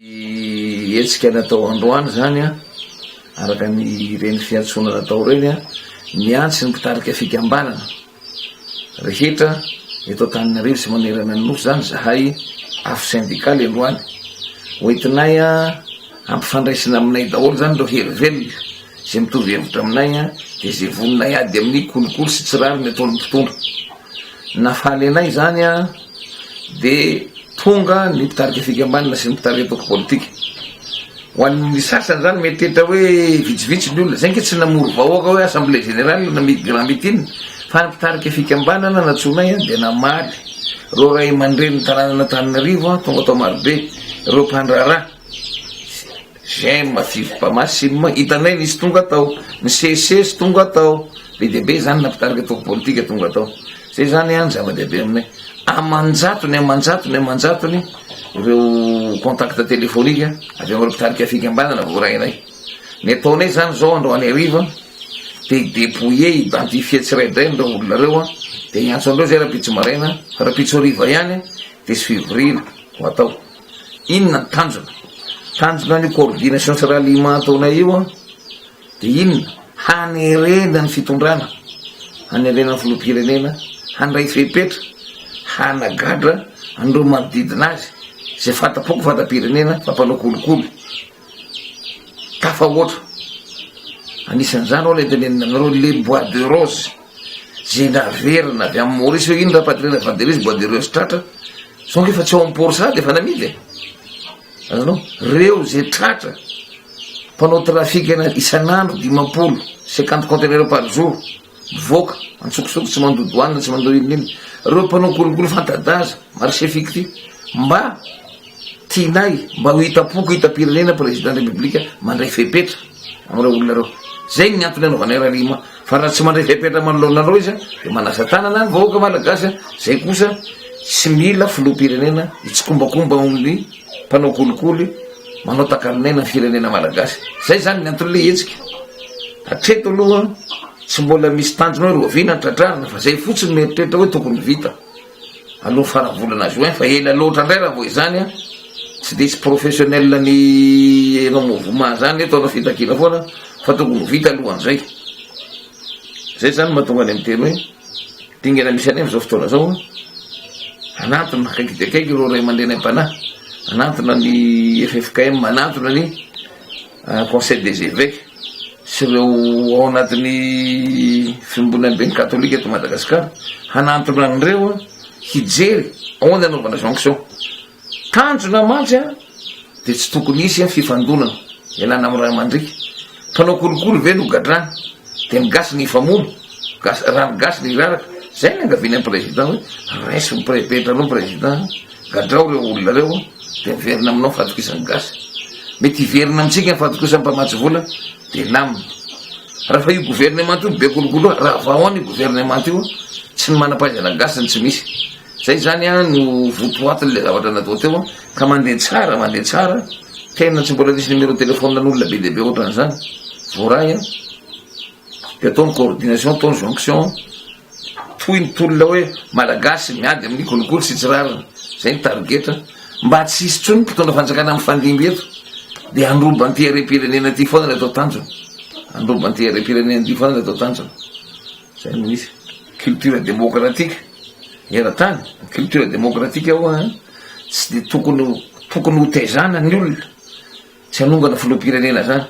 Ny hetsika natao androany izany araka ny ireny fiantsoana natao ireny, niantso ny mpitarika fikambanana rehetra eto Antananarivo sy manerana ny Nosy izany izahay afo sendikaly androany. Hoentinay hampifandraisina aminay daholo izany ireo hery velona izay mitovy hevitra aminay dia izay vonona hiady amin'ny kolikoly sy tsy rariny ataon'ny mpitondra. Nafaly anay izany dia tonga ny mpitarika fikambanana sy ny mpitarika antoko politika. Ho an'ny sasany izany mieritreritra hoe vitsivitsy ny olona, izay ange tsy namory vahoaka hoe assemblée générale na grand meeting fa ny mpitarika fikambanana nantsoinay dia namaly ireo ray aman-drenin'ny tanànan'Antananarivo tonga tao Marobe, ireo mpandraharaha. J'aime Fivmpama sim hitanay nisy tonga tao, ny seces tonga tao, be dia be zany na mpitarika antoko politika tonga tao, zay zany an zava-dehibe aminay, aman-jatony aman-jatony aman-jatony ireo contact téléphonique avy amin'ireo mpitarika fikambanana voarainay, ny ataonay zany zao androany hariva dia hi-depouiller, hi-identifier tsiraidray an'ireo olona ireo an, dia hiantso an'ireo zay rahampitso maraina, fa rahampitso hariva ihany dia hisy fivoriana ho atao. Inona ny tanjona? Tanjona an'io coordination sy ralliement ataonay io an, dia inona? Hanerena ny fitondrana, hanerena ny filoham-pirenena handray fepetra hanagadra an'ireo manodidina azy izay fanta-poko fanta-pirenena fa mpanao kolikoly tafahoatra. Anisan'izany ho'a ilay tenenina aminareo le bois de rose izay naverina avy amin'i Maurice hoe iny rapatrier-na avy any Maurice bois de rose tratra. Zao nge efa tsy ao am port sahady efa namidy e! Azonao? Reo ze tratra mpanao trafic ana isan'andro 50, 50 conteneurs par jour mivoaka antsokosoko tsy mandoa douane tsy mandoa inona inona. Reo mpanao kolikoly fanta-daza, marché fictif mba tianay mba ho hitam-poko hitam-pirenena président république mandray fepetra amin'ireo olona ireo. Zay ny antony anaovanay ralliement. Fa raha tsy mandray fepetra manoloana anareo izy dia manasa tanana ny vahoaka malagasy, zay kosa tsy mila filoham-pirenena hitsikombakomba amin'ny mpanao kolikoly manao takalon'aina ny firenena malagasy. Zay zany ny anton'ilay hetsika. Hatreto aloha tsy mbola misy tanjona hoe rahoviana ny tratrarina fa zay fotsiny no eritreritra hoe tokony vita aloha faran'ny volana juin fa ela loatra indray raha vao izany an, tsy dia hisy professionnel ny hanao mouvement zany eto hanao fitakiana foana fa tokony ho vita alohan'izay. Zay zany mahatonga anay miteny hoe dingana misy anay amin'izao fotoana izao hanantona akaiky dia akaiky ireo ray aman-dreny am-panahy, hanantona ny ffkm, hanantona ny conseil des évêques sy ireo ao anatin'ny fiombonamben'ny katolika eto Madagasikara, hanantona an'ireo hijery ahoana anaovana jonction. Tanjona mantsy an, dia tsy tokony hisy an fifandonana, ialana amin'ny rà mandriaka. Mpanao kolikoly ve no gadrana, dia ny gasy no hifamono, gasy, rà ny gasy no hiraraka. Zay no iangaviana ny président hoe raiso ny prepetra anao président, gadrao ireo olona ireo dia miverina aminao ny fahatokisan'ny gasy. Mety hiverina amintsika ny fahatokisan'ny mpamatsy vola dia lamina. Raha fa io gouvernement io be kolikoly io, ravao any io gouvernement io, tsy ny manam-pahaizana gasy no tsy misy. Zay zany an no votoatin'ilay zavatra natao teo an, ka mandeha tsara, mandeha tsara, tena tsy mbola nisy numéro téléphone an'olona be dia be ohatran'izany, voaray an, de atao ny coordination, atao ny jonction, toy ny tolona hoe malagasy miady amin'ny kolikoly sy tsy rariny, zay ny tarigetra, mba tsy hisy intsony mpitondra fanjakana mifandimby eto, de handroba an'ity harem-pirenena ity foana ny atao tanjona, handroba an'ity harem-pirenena ity foana ny atao tanjona. Zay no misy. Culture démocratique eran-tany, culture démocratique ho'a tsy dia tokony ho tokony ho taizana ny olona, tsy hanongana filoham-pirenena zany.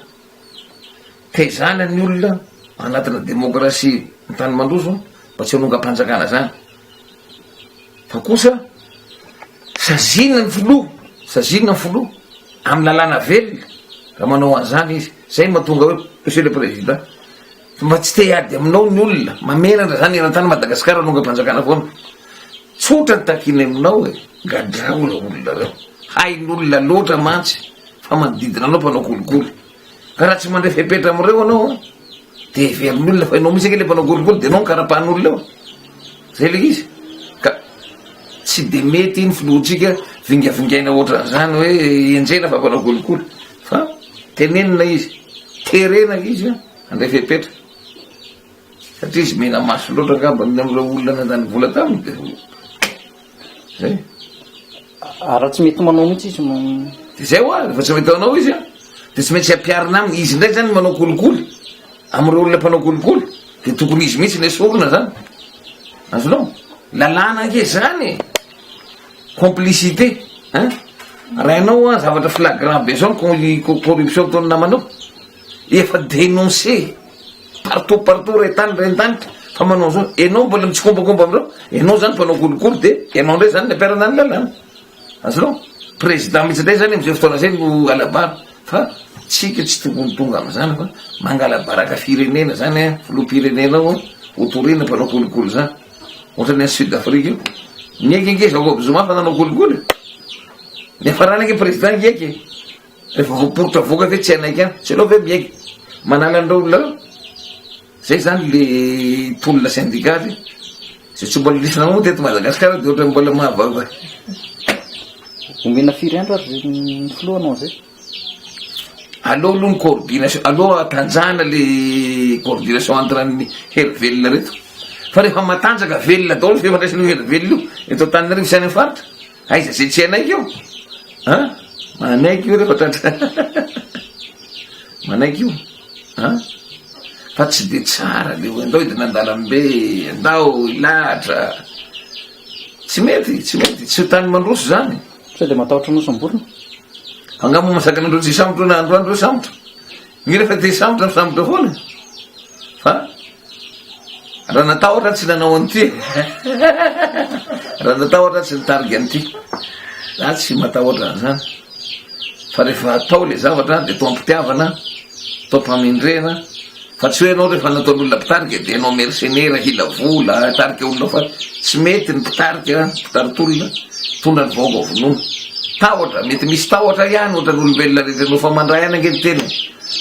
Taizana ny olona anatina démocratie ny tany mandroso mba tsy hanongam-panjakana zany. Fa kosa saziana ny filoha, saziana ny filoha amin'ny lalàna velona raha manao an'izany izy. Zay no mahatonga hoe monsieur le président. Mba tsy te hiady aminao ny olona, mamenatra zany eran-tany Madagascar hanongam-panjakana foana. Tsotra ny takiana aminao e, gadrao ireo olona ireo. Hain'olona loatra mantsy fa manodidina anao mpanao kolikoly. Ka raha tsy mandray fepetra amin'ireo anao an, dia heverin'ny olona fa ianao mihitsy ange ilay mpanao kolikoly dia ianao no karapan'olona eo. Zay ilay izy. Ka tsy dia mety ny filohantsika vingavingaina ohatran'izany hoe enjehina fa mpanao kolikoly. Fa tenenina izy, terena izy an. Handray fepetra satria izy mena maso loatra angamba ny amin'ireo olona nandany vola taminy dia zay. Ary raha tsy mety manao mihitsy izy no. De zay hoa, rehefa tsy mety anao izy an, de tsy maintsy ampiharina aminy, izy indray zany manao kolikoly amin'ireo olona mpanao kolikoly, de tokony izy mihitsy no esorina zany. Azonao? Lalàna ange zany e! Complicité hein! Raha ianao an zavatra flagrant be zao ny corruption ataon'ny namanao, efa dénoncé partout partout ray tany ray an-danitra fa manao an'izao, ianao mbola mitsikombakomba amin'ireo, ianao zany mpanao kolikoly de ianao indray zany no ampiharana ny lalàna. Azonao? Président mihitsy indray zany am'izay fotoana zay no alabara fa tsika tsy tokony tonga am'zany fa mangala-baraka firenena zany an, filoham-pirenena ao an, ho torina mpanao kolikoly zany. Ohatran'ny any Sud Afrique io. Niaiky ange Jacob Zuma fa nanao kolikoly e. Niafarany ange président hiaiky e. Rehefa voaporitra avoaka ve tsy hanaiky any. Tsy aleo ve miaiky manala an'ireo olona ireo. Zay zany le tolona syndikaly zay tsy mbola nisy namoa teto Madagasikara de ohatran'ny mbola mahavava. Omena firy andro ary ny filoha hanao an'izay? Aleo aloha ny coordination, aleo hatanjahana le coordination entre ny hery velona reto. Fa rehefa matanjaka velona daholo ny fifandraisan'io hery velona io eto Antananarivo sy any amin'ny faritra, aiza zay tsy hanaiky eo? An? Manaiky io rehefa tratra. Manaiky io. An? Fa tsy de tsara le hoe andao hidina an-dalambe, andao hilahatra. Tsy mety, tsy mety, tsy ho tany mandroso zany. Sao dia matahotra ny hosamborina? Angaha moa mahazaka an'ireo tsy hisambotra na androany ireo sambotra? Ny rehefa te hisambotra misambotra foana fa raha natahotra tsy nanao an'ity raha natahotra tsy nitarika an'ity za tsy matahotra an'izany Fa rehefa atao ilay zavatra dia atao am-pitiavana, atao am-pamendrehana, fa tsy hoe ianao rehefa nataon'olona mpitarika dia ianao mercenaire hila vola, hitarika olona fa tsy mety ny mpitarika, mpitari-tolona, mitondra ny vahoaka vonoina. Tahotra, mety misy tahotra ihany ohatran'ny olombelona rehetra no efa mandray ihany ange ny tenany,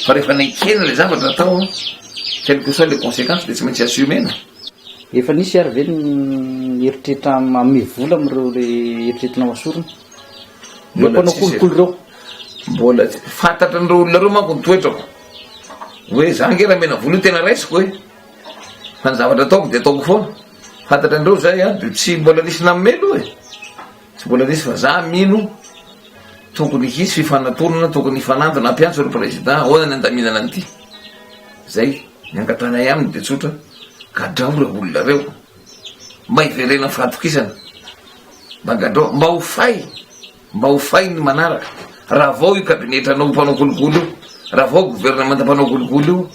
fa rehefa nekena ilay zavatra atao, quelles que soient les conséquences dia tsy maintsy assumer-na. Efa nisy ary ve ny eritreritra manome vola amin'ireo le eritreretinao asorina? Ireo Mbola mpanao tsisy e. kolikoly ireo. Mbola tsy, fantatran'ireo olona ireo manko ny toetrako. Hoe za ange raha omena vola io tena raisiko e. Fa ny zavatra ataoko dia ataoko foana. Fantatran'ireo zay an, dia tsy mbola nisy nanome aloha e. Tsy mbola nisy fa za mino tokony hisy fifanatonana, tokony hifanantona, hampiantso ry président, ahoana ny handaminana an'ity. Zay, ny angatahanay aminy dia tsotra, gadrao ireo olona ireo. Mba hiverenan'ny fahatokisana. Mba gadrao, mba ho fay, mba ho fay ny manaraka. Ravao io kabinetranao mpanao kolikoly io, ravao governemanta mpanao kolikoly io,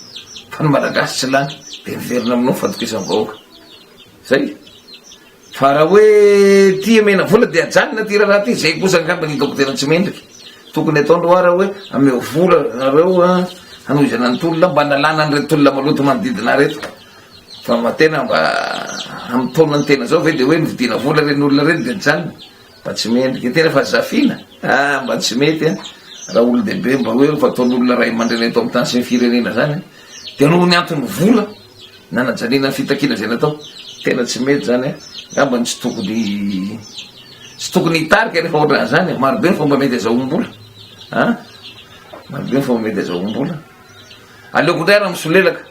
fa ny Malagasy tsy lany, dia miverina aminao ny fahatokisan'ny vahoaka. Zay. Fa raha hoe tia mena vola dia ajanona ity raharaha ity, zay kosa angamba ny hitako tena tsy mendrika. Tokony ataondreo ara hoe ameo vola nareo hanohizana ny tolona mba hanalana an'ireto tolona maloto manodidina ireto. Fa mba tena mba amin'ny taonan'ny tena zao ve dia hoe novidiana vola ireny olona ireny dia ajanona? Mba tsy mendrika. Tena fa zafiana? Ah mba tsy mety an! Raha olon-dehibe mba hoe efa ataon'olona ray aman-dreny eto amin'ny tany sy ny firenena zany an! Dia noho ny antony vola Nanajariana ny fitakiana izay natao. Tena tsy mety izany an! Angamba tsy tokony tsy tokony hitarika rehefa ohatran'izany e! Marobe ny fomba mety azahoam-bola an! Marobe ny fomba mety azahoam-bola. Aleoko indray ary misolelaka.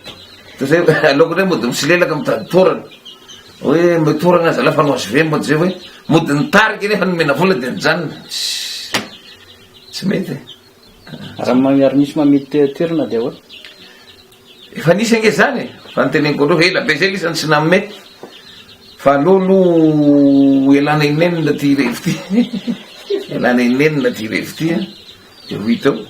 Toy izay aleoko indray mody misolelaka mitady toerana. Hoe mba toerana zalahy fa nohazoven'ny mody izay hoe mody nitarika nefa nomena vola dia nijanona. Tsy mety e! Raha ary misy mamely toerana dia ahoana? Efa nisy ange zany e, fa ny teneniko anareo ela be zay lisany tsy nanome fa aleo aloha ialana inenina ty revy ty, ialana inenina ty revy ty an, de ho hita eo.